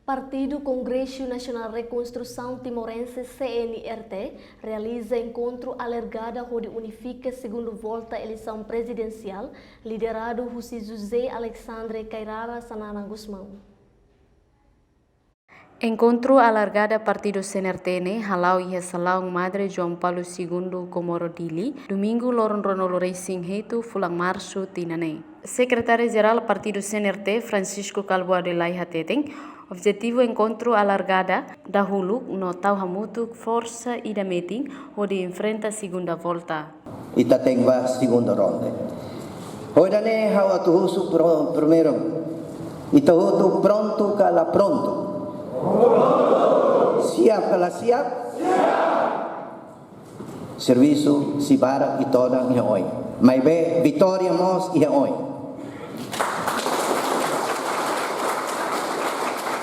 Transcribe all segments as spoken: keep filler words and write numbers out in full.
Partidu Kongresu Nasionál Rekonstrusaun Timorense, C N R T, realiza enkontru alargada hodi unifika segundu volta eleisaun prezidensiál, lideradu husi José Alexandre Kay Rala Xanana Gusmão. Enkontru alargada partidu C N R T ne'e hala'o iha salaun Madre João Paulo Segundo, Comoro, Dili, Domingu, loron ruanulu-resin-hitu fulan Marsu tinan ne'e. Sekretáriu Jerál Partidu C N R T, Francisco Kalbuadi Lay hateten, objetivu enkontru alargada dahuluk no tau hamutuk forsa ida metin hodi enfrenta segunda volta. Ita tenke bá segunda ronda. Ho ida-ne'e ha'u atu husu pro-, primeiru. Ita hotu prontu ka la prontu? Siap ka la siap? Servisu sei barak ita hodan iha oin. Maibé vitória mós iha oin.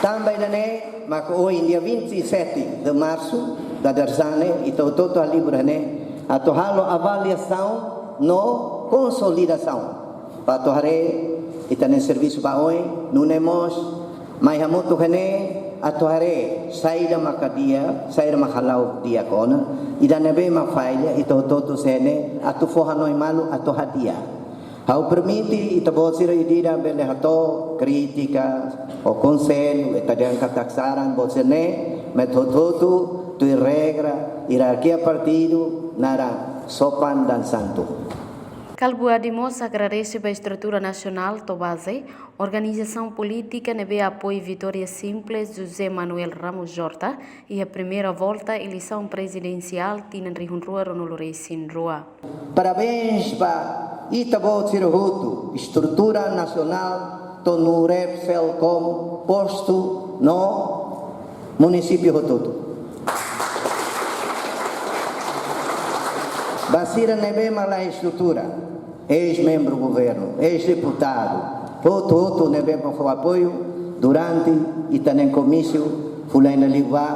Tanba ida-ne'e maka ohin dia vinte e sete de Março, dadeer-saan ne'e, ita hotu-hotu halibur iha ne'e atu halo avaliasaun no konsolidasaun. Para atu haree ita-nia servisu ba oin, nune'e mós mai hamutuk iha ne'e atu haree saida maka di'ak, saida maka hala'o di'ak ona, ida ne'ebé mak falla, ita hotu-hotu sei iha ne'e atu fó hanoin malu atu hadi'a. Ha'u permite ita-boot sira ida-idak bele hato'o krítika ou konsellu, ita dehan katak saran, boot sira-ne'e, maibé hotu-hotu tuir regra, ierarkia partidu, naran sopan dan santun. Kalbuadi mós agradese ba estrutura nasionál to'o baze, organizasaun polítika ne'ebé apoiu vitória simples José Manuel Ramos Horta iha primeira volta eleisaun prezidensiál tinan rihun rua ruanulu-resin-rua. Parabéns ba ita-boot sira hotu, estrutura nasionál, to'o NUREP, SELCOM, postu no munisípiu hotu-hotu. Ba sira ne'ebé mak la estrutura, eis-membru governu, eis-deputadu, hotu-hotu ne'ebé mak fó apoiu durante ita-nia komísiu fulan ida liubá,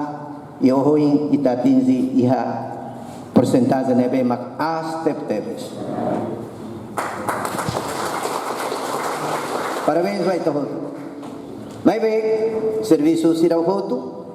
i ohin ita atinje iha persentajen ne'ebé mak aas tebetebes. Parabéns ba ita hotu. Maibé servisu sira hotu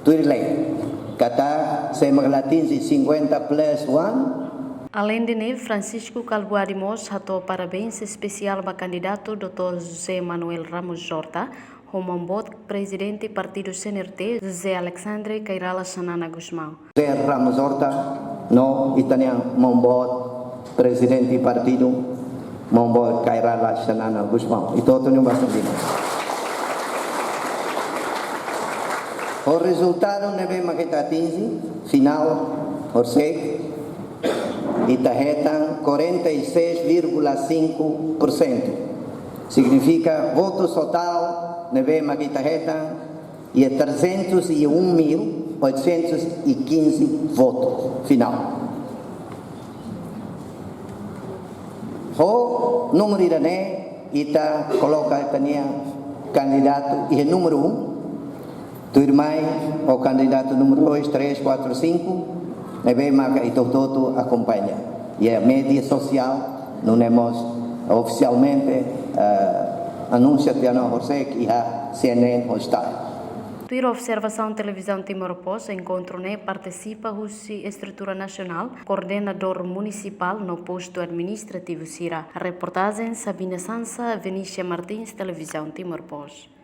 tuir lei. Katak sé mak la atinje cinquenta plus one. Aleinde ne'e, Francisco Kalbuadi mós hato'o parabéns espesiál ba kandidatu doutór José Manuel Ramos Horta, ho maun-boot Prezidente Partidu C N R T, José Alexandre Kay Rala Xanana Gusmão. José Ramos Horta, no ita-nia maun-boot Prezidente Partidu, maun-boot Kay Rala Xanana Gusmão. Ita hotu nia basa dina. Ho rezultadu ne'ebé mak ita atinje, finál, horisehik, ita hetan quarenta e seis vírgula cinco por cento. Signifika votu totál ne'ebé mak ita hetan iha trezentos e um mil oitocentos e quinze votu finál. Ho númeru ida-ne'e ita koloka ita-nia kandidatu iha númeru um, tuirmai ho kandidatu númeru dois, três, quatro, cinco, ne'ebé maka ita hotu-hotu akompaña iha média sosiál, nune'e mós ofisialmente, eh, anunsia tiha ona horisehik iha C N N ho Star. Tuir observasaun Televizaun Timor Post, enkontru ne'e partisipa husi estrutura nasionál, koordenadór munisipál no postu administrativu sira. Reportajen Sabina Sansa, Venícia Martins, Televizaun Timor Post.